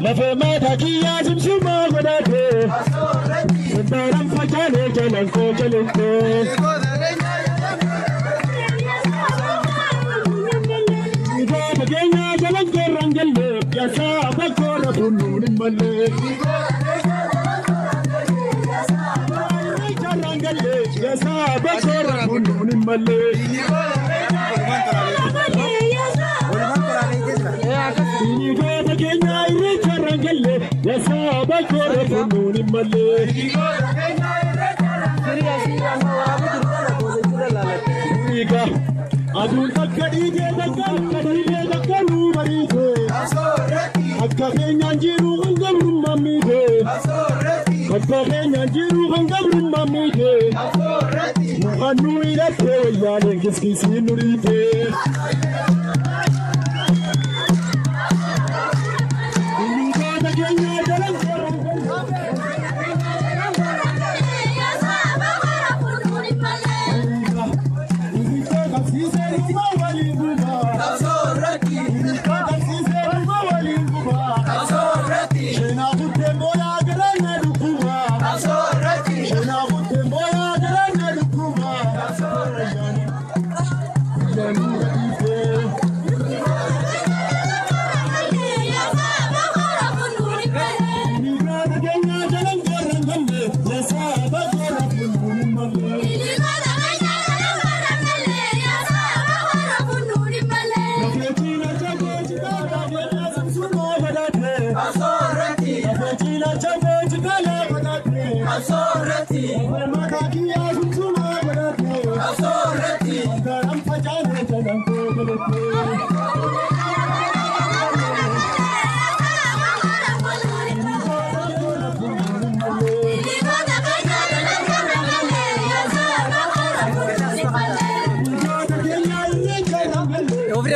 Lafee mataa kiyyaa simsimaa godhate. Sodaaran facaanee jalan koo jalintee. Goota keenya jalan korran galle yaasaa bakkoorra funnuun hin malle. Jarran galle yaasaa bakkoorra funnuun hin malle. Goota keenya irreecharran galle yaasaa bakkoorra funnuun hin malle. Aduun takka dhiigee takka dhiigee takka nuu bariite. Akka keenyaan jiru kan gabrummaan miite. Akka keenyaan jiru kan gabrummaan miite. Mukaan nu hidhattee wayyaaleen kiskisiin nu dhiite. Goota keenya jalan korran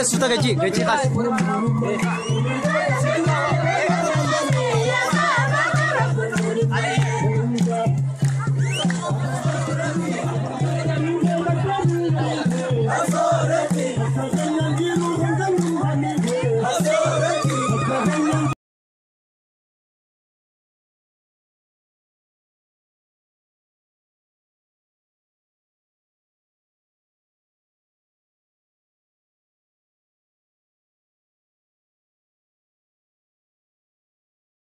Suuta gaji gaji khas.